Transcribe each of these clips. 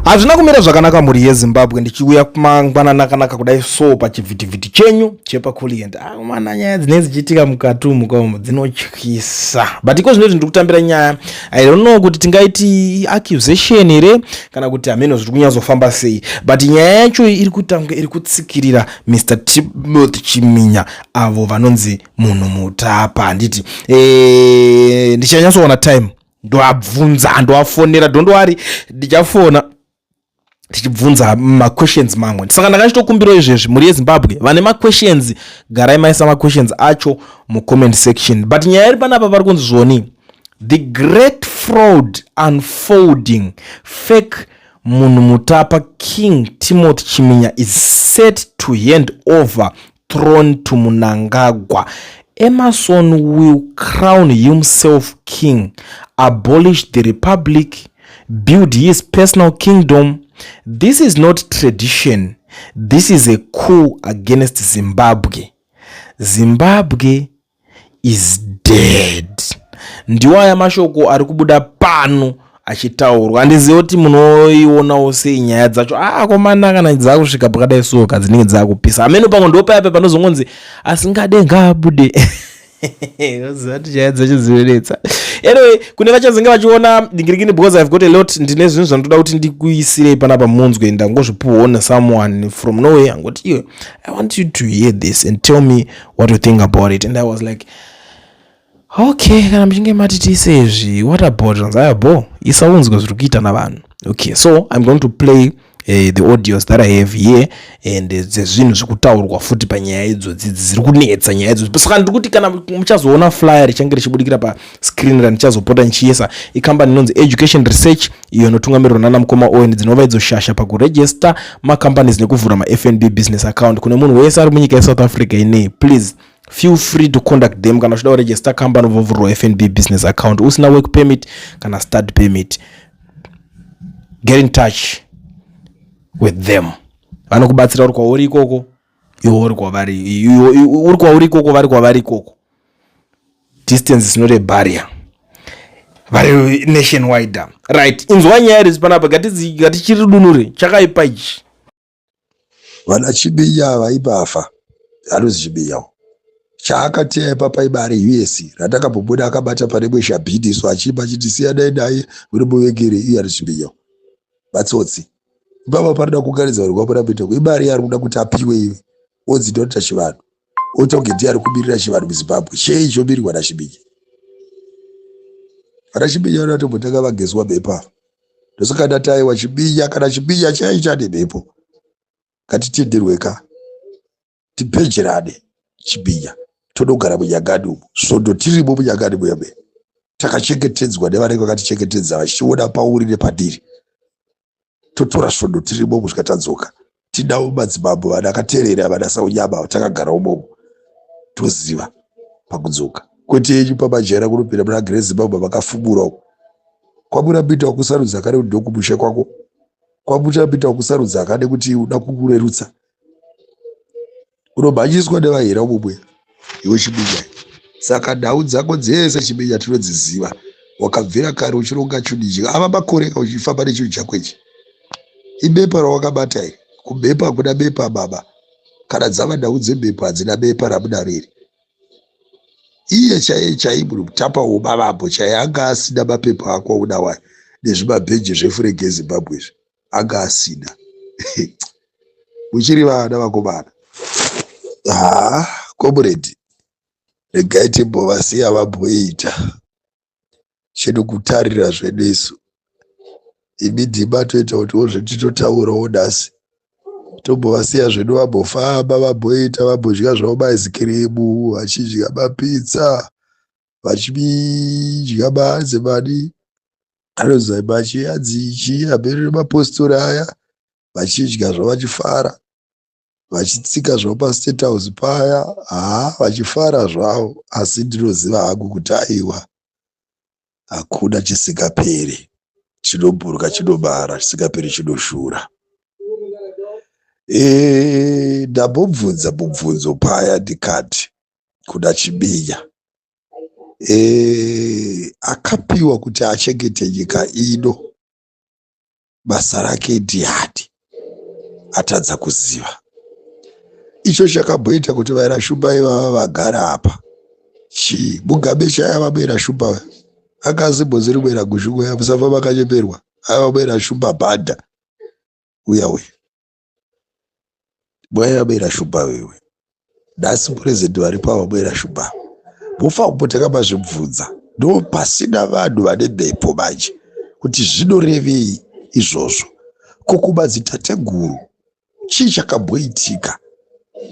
Hazvina kumira zvakanaka, mhuri yeZimbabwe. Ndichiuya mangwanani akanaka kudai so pachivhitivhiti chenyu chepaColient. Amana, nyaya dzinenge dzichiitika mukati umu kaumu dzinotyisa, but iko zvinoti ndiri kutambira nyaya. I don't know kuti tingaiti accusation here kana kuti hameno zviri kunyatsofamba sei, but nyaya yacho iri kutanga iri kutsikirira Mr Timothy Chiminya, avo vanonzi Munhu Mutapa, handiti? Ndichanyatsoona time ndoabvunza, ndoafonera. Don't worry, ndichafona tichibvunza maquestions mamwe. Saka ndakachitokumbirawo izvezvi, mhuri yeZimbabwe, vane maquestions, garai maisa maquestions acho mucomment section. But nyaya iri panapa, pari kunzi zvoni, "The great fraud unfolding: fake Munhu Mutapa King Timothy Chiminya is set to hand over throne to Mnangagwa. Emmerson will crown himself king, abolish the republic, build his personal kingdom. This is not tradition, this is a coup against Zimbabwe. Zimbabwe is dead." Ndiwo aya mashoko ari kubuda pano achitaurwa. Handizivi kuti munoionawo sei nyaya dzacho. Akomana, kana dzakusvika pakadai soka dzinenge dzakupisa, hameno pamwe ndo paya panozongonzi asingade ngaabude. Oziva kuti nyaya dzacho dzinonetsa. Anyway, kune vachazenge vachiona dingirikini, because I've got a lot, ndine zvinhu zvandoda kuti ndikuisirei panapa munzwe. Ndangozvipuhwawo nesomeone from nowhere, angoti, "Iwe, I want you to hear this and tell me what you think about it." And I was like, "Okay, kana muchinge mati tiise izvi, what about?" Zvanzi, "Aya bo, isaunzwe zviri kuita navanhu." Okay, so I'm going to play the audios that I have here and dzezvinhu zvekutaurwa futi panyaya idzodzi dziri kunetsa, nyaya idzodzo. Saka ndiri kuti kana muchazoona flyer richange richibudikira pascreen randichazopota ndichiisa, ikambani inonzi Education Research, iyo inotungamirirwa nana mukoma Owen, dzinova idzo shasha pakuregister macompanies nekuvhura maFNB business account. Kune munhu wese ari munyika yeSouth Africa inei, please feel free to contact them kana uchida kuregister company, vovhurwa FNB business account, usina work permit kana study permit, get in touch with them. Vanokubatsira uri kwauri ikoko, iwe uri kwavari, uri kwauri ikoko, vari kwavari ikoko. Distance is not a barrier, vari nationwide. Right, inzwa nyaya risi panapa, ngatichiridunure. Chakaipa ichi. Vana Chiminya vaibafa, anozi Chiminyawo chaakateya ipapa ibari us ratakambomboda akabata pane bweshabhini so achiimba achiti siyanai naye, muri muvengere. Iye ari Chiminyawo matsotsi ipapa. Parida kuunganidza vanhu kwamurambita ibari ari kuda kuti apiwe iwe onzi ndinoita chivanhu, oita kunge ndiye ari kumirira chivanhu muZimbabwe. Chei chomirirwa naChiminya? Vana Chiminya vanatombotanga vagezwa mhepo ava. Ndosaka ndati aiwa, Chiminya, kana Chiminya chaicha nemhepo, ngatitenderwe ka tipejerane. Chiminya todogara munyangani umu, svondo tirimo munyangani muyame, takachengetedzwa nevanenge vakatichengetedza vachiona pauri nepadiri. Totora svondo tirimo kusvika tadzoka. Tinawo madzimambo vana akateerera, vana Saunyama, takagara umomo, toziva pakudzoka. Kwete yenyu pamajera kunopinda muna Great Zimbabwe makafumura uko. Kwamurambita wakusarudza kare kuti ndokumushe kwako, kwamurambita wakusarudza kade kuti uda kukurerutsa, unomhanyiswa nevahera mumwe iwe Chiminya. Saka nhau dzako dzese, Chiminya, tinodziziva. Wakabvira kare uchironga chinhu ichi, ava makore ka uchifamba nechinhu chako ichi. Ibepa rawakabata iri, kumbepa hakuna bepa baba. Kana dzava nhau dzembepo, hadzina bepa ramunaro iri. Iye chaiye chai Munhu Mutapa womavambo chaiye anga asina mapepa ako aunawa nezvimabheji zvefurege eZimbabwe izvi, anga asina. Muchiri vana vakomana. Haa, comrade, regai timbovasiya vamboita chedu kutarira zvedu isu. Imi dhima toita kutiwo zvetitotaurawo nhasi, tombovasiya zvedu vambofamba, vamboita, vambodya zvavo maizikirimu, vachidya mapizza, vachidya manze mani anonzi machiadzichi hameno nemapostori aya, vachidya zvavo vachifara, vachitsika zvavo paState House paya. Haa, vachifara zvavo, asi ndinoziva hangu kuti aiwa, hakuna chisingaperi. Chinomburuka chinomara, chisingaperi chinoshura. Ndambobvunza mubvunzo paya ndikati kuna Chiminya, akapiwa kuti achengete nyika ino. Basa rake ndiani atadza kuziva? Icho chakamboita kuti vaera Shumba ivava vagara apa chii? Mugabe chaya vamuera Shumba akazimbonzi rimwera guzhu uya, musafa makanyeperwa. Ava muera Shumba bhadha uya uya mwaya muera Shumba wewe. Nhasi purezidhendi varipo ava muera Shumba, mofa kumbotanga mazvibvunza. Ndo pasina vanhu vane mhepo manje kuti zvinorevei izvozvo. Ko kumadzitateguru chii chakamboitika?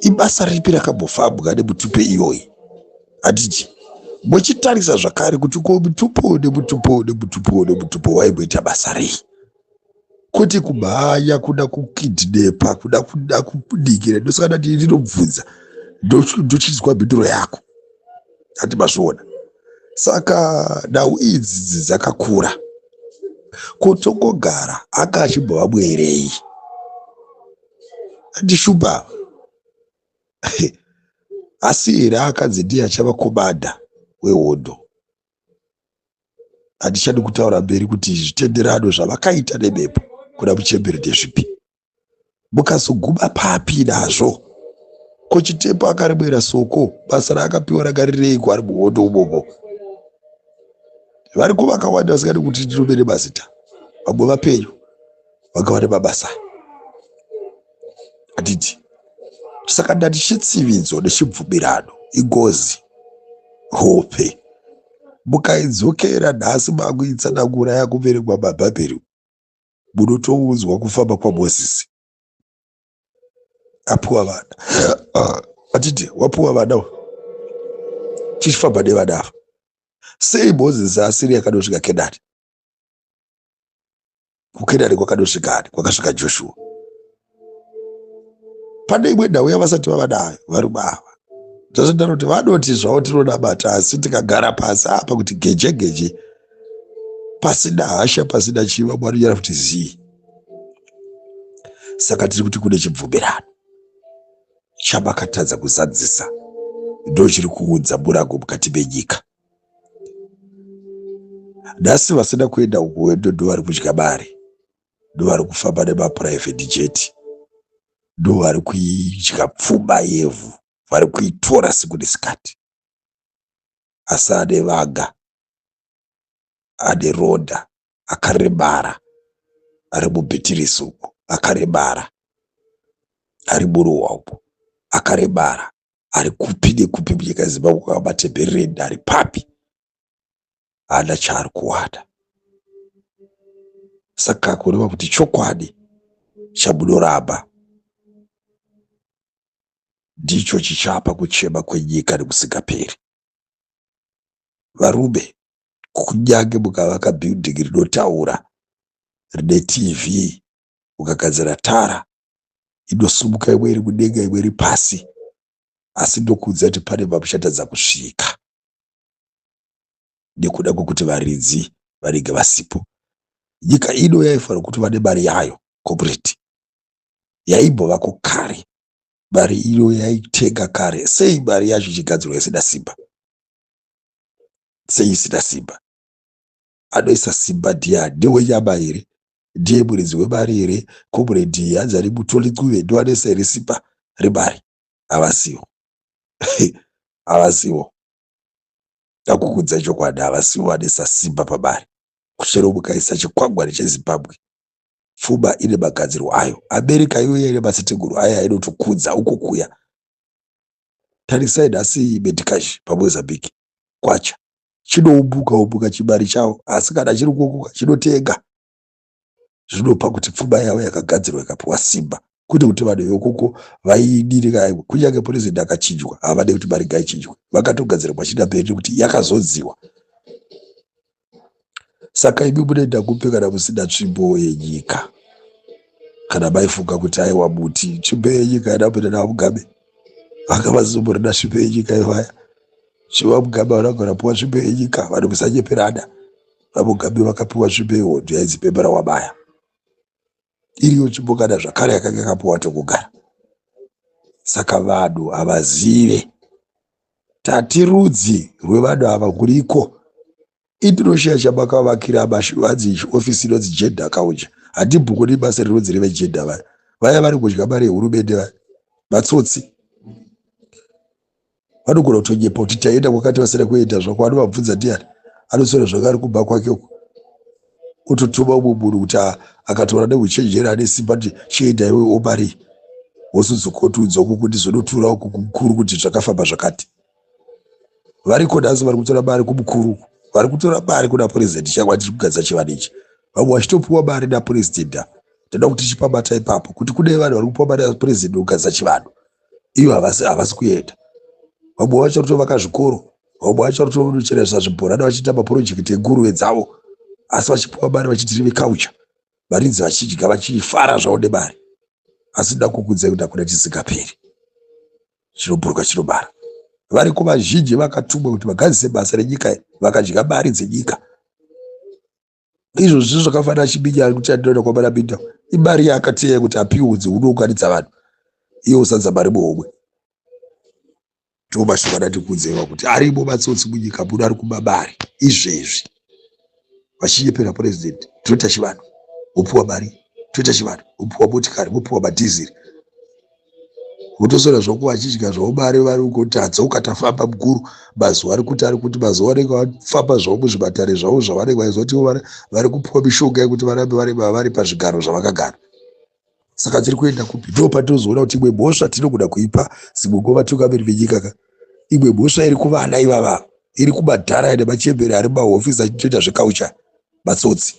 Ibasa ripi rakambofambwa nemutupo iyoyi? Handiti mochitarisa zvakare kuti ko mutupo nemutupo nemutupo nemutupo waimboita basa rei? Kwete kumhanya kuda kukidnepa, kuda kuda kubudikira. Ndosaka ndati ndinobvunza, ndochinzwa mhinduro yako. Hati mazviona. Saka nhau idzi dzakakura. Kotongogara anga achimbova mwerei? Andishumba asi here akanzi ndiye achava komanda wehondo? Handichadi kutaura mberi kuti zvitenderano zvavakaita nemhepo kuna muchembere ndezvipi. Mukazoguma papi nazvo? Ko Chitepo akarimwera soko, basa raakapiwa rakarirei ari muhondo umomo? Variko vakawanda vasingadi kuti ndinomere mazita, vamwe vapenyu vanga vane mabasa. Handiti saka ndati chitsividzo nechibvumirano ingozi hope. Mukaidzokera nhasi makuitsanangura yakuverengwa mabhabheri, munotoudzwa kufamba kwaMozisi apuwa vana. Atiti wapuwa vana, chichifamba nevana ava. Sei Mozisi asiri yakadosvika Kenani? KuKenani kwakadosvika ani? Kwakasvika Joshua. Pane imwe nhau yavasati vava nayo varume ava. Zvazvindaro kuti vanoti zvavo tinonamata, asi tikagara pasi apa kuti geje geje, pasina hasha, pasina chiva, Mwari unyara kuti zii. Saka tiri kuti kune chibvumirano chamakatadza kuzadzisa, ndo chiri kuunza murango mukati menyika. Nhasi vasina kuenda kuhondo ndo vari kudya mari, ndo vari kufamba nemaprivate jet, ndo vari kuidya pfuma yevhu, vari kuitora siku nesikati. Asi ane vanga, ane ronda, akaremara, ari mubhitirisi umo, akaremara, ari muruwa umo, akaremara, ari kupi nekupi munyika yeZimbabwe, kwakabate bherenda, ari papi, haana chaari kuwana. Saka kureva kuti chokwadi chamunoramba ndicho chichapa kuchema kwenyika nekusingaperi. Varume, kunyange mukavaka building rinotaura rine TV, mukagadzira tara inosumuka, imwe iri mudenga, imwe iri pasi, asi ndokuudza kuti pane pamuchatadza kusvika nekuda kwekuti varidzi vanenge vasipo. Nyika ino yaifanira kuti vane mari yayo corporate yaimbovako kare. Mari ino yaitenga kare. Sei mari yacho ichigadzirwa isina simba? Sei isina simba? Anoisa simba ndiani? Ndewenyama here? Ndiye muridzi wemari here? Comrade hanzi ari Mutoli Ncube ndoanoisa here simba remari? Havasivo. Havasivo. Ndakukudza chokwadi, havasivo vanoisa simba pamari. Chero mukaisa chikwangwani cheZimbabwe, pfuma ine magadzirwo ayo. America iyoyo ine madzitateguru ayo ainotokudza uko kuya. Tarisai nhasi Medcash paMozambique kwacha chinoumbuka umbuka chimari chavo, asi kana chiri kukuka chinotenga. Zvinopa kuti pfuma yavo yakagadzirwa ikapiwa simba, kwete kuti vanhu vekoko vaidire. Kunyange purezidendi akachinjwa, havadi kuti mari ngaichinjwe, vakatogadzira mwachina mberi nekuti yakazodziwa. Saka imi munoenda kupi kana musina tsvimbo yenyika? Kana maifunga kuti aiwa muti tsvimbo yenyika yanapinda naVaMugabe, vanga vasizomborina tsvimbo yenyika ivaya. VaMugabe havana kugara puwa tsvimbo yenyika, vanhu musanyeperana. VaMugabe vakapiwa tsvimbo yehondo yainzi Bemba Rawabaya. Iriyo tsvimbo kana zvakare yakanga yakapiwa Tongogara. Saka vanhu havazive tati rudzi rwevanhu ava kuriko. Indonesia chamakavakira hanzi ofisi inonzi gender culture. Handibhukoni basa rinonzi revegender. Vaya vaya vari kudya mari yehurumende, vaya matsotsi, vanogona kutonyepa kuti taenda kwakati vasina kuenda zvako. Anovabvunza ndiani? Anoswera zvakari kumba kwake uko, ototuma umwe munhu kuti akatora neuchenjeri, ane simba, kuti chienda iwe omari, wosudzokotiudzoko kuti zonotura uku kumukuru kuti zvakafamba zvakati. Variko nhasi vari kutora mari kumukuru, vari kutora mari kuna purezidendi. Changwa tiri kugadza chivanhu ichi, vamwe vachitopiwa mari napurezidendi. Toda kuti tichipabata ipapo kuti kune vanhu vari kupiwa mari napurezidendi kugadza chivanhu, iyo havasi kuenda. Vamwe vacho kutovaka zvikoro, vamwe vacho kutocheresa zvibhorani, vachiita mapurojekiti enguruve dzavo, asi vachipiwa mari vachiti reve culture. Varidzi vachidya vachifara zvavo nemari, asi ndoda kukuudzai kuti hakuna chisingaperi, chinobhuruka chinobara. Variko vazhinji vakatumwa kuti vagadzise basa renyika, vakadya mari dzenyika. Izvozvi zvakafanira Chiminya ari kuti andinoenda kwaMarabinda, imari yaakateya kuti apiwe kunzi unounganidza vanhu, iye usadza mari muhomwe. Ndomashoko andandikuudzaiwa kuti arimo matsotsi munyika muno ari kuba mari izvezvi, vachinyepera purezidendi. Toita chivanhu, wopiwa mari, toita chivanhu, wopiwa motikari, wopiwa madhiziri, votoswera zvako vachidya zvavo mari vari kuti adzoka, tafamba mukuru. Mazuva ari kuti, ari kuti mazuva anenge vafamba zvavo muzvimatare zvavo zvavanenge vachiziva kuti ivo vari kupiwa mishonga yekuti varambe vari pazvigaro zvavakagara. Saka tiri kuenda kupi? Ndo patinozoona kuti imwe mhosva tinogona kuipa dzimwe nguva vatungamiri venyika ka. Imwe mhosva iri kuvana ivava, iri kumadhara nemachembere ari mumahofisi achitoita zvekaucha, matsotsi.